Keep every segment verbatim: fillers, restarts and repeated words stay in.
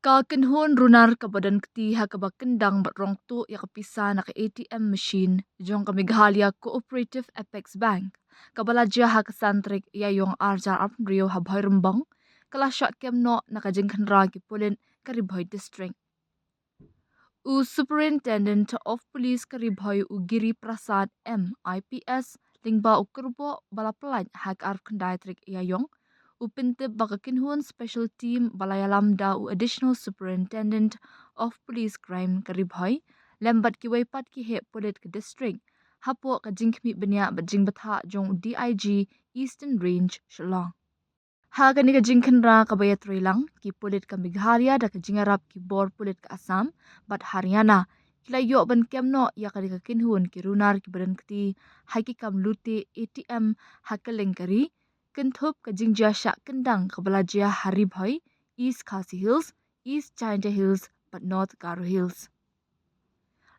Ka kynhun runar kaba don kti ha kaba kyndang bad rong tuh ïa ka pisa na ka A T M machine jong ka Meghalaya Cooperative Apex Bank, kaba la jia ha ka san tarik Ïaïong arhajar arphew hynriew ha Bhoirymbong, ka la shah kem noh na ka jingkhynra ki pulit ka Ri Bhoi District. U Superintendent of Police ka Ri Bhoi, u Giri Prasad M I P S, lyngba u kyrboh ba la pyllait ha ka arphew khyndai tarik Ïaïong, u pyntip ba ka kynhun special team ba la ïalam da u Additional Superintendent of Police Crime ka Ri Bhoi, lem bad kiwei pat ki heh pulit ka district, hapoh ka jingkhmih bniah bad jingbthah jong u D I G Eastern Range Shillong. Ha kane ka jingkhynra kaba ïatreilang, ki pulit ka Meghalaya da ka jingïarap ki bor pulit ka Assam bad Haryana, ki la ïoh ban kem noh ïa kane ka kynhun ki runar kiba don kti ha ki kam lute A T M ha kylleng ka ri, kynthup ka jingjia shah kyndang kaba la jia ha Ri Bhoi, East Khasi Hills, East Jaintia Hills bad North Garo Hills.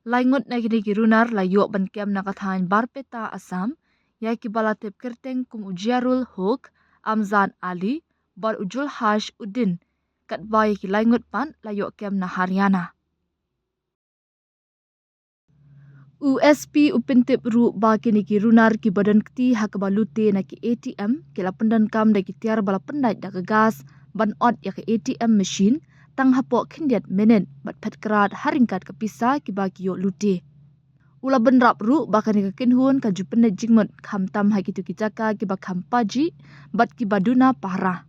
Lai ngut na kine ki runar la ïoh ban kem na ka thaiñ Barpeta, Assam, ïa kiba la tip kyrteng kum u Jiarul Hoque, Amjad Ali bad u Julhash Uddin, katba ïa ki lai ngut pat la ïoh kem na Haryana. U S P u pyntip ruh ba kine ki runar kiba don kti ha kaba lute na ki A T M ki la pyndonkam da ki tiar ba la pyndait da ka gas ban ot ïa ka A T M machine tang hapoh khyndiat minit bad phet krad ha ryngkat ka pisa kiba ki ïoh lute. U la bynrap ruh ba kane ka kynhun ka ju pyndait jingmut khamtam ha kito ki jaka kiba kham pajih bad kiba duna pahara.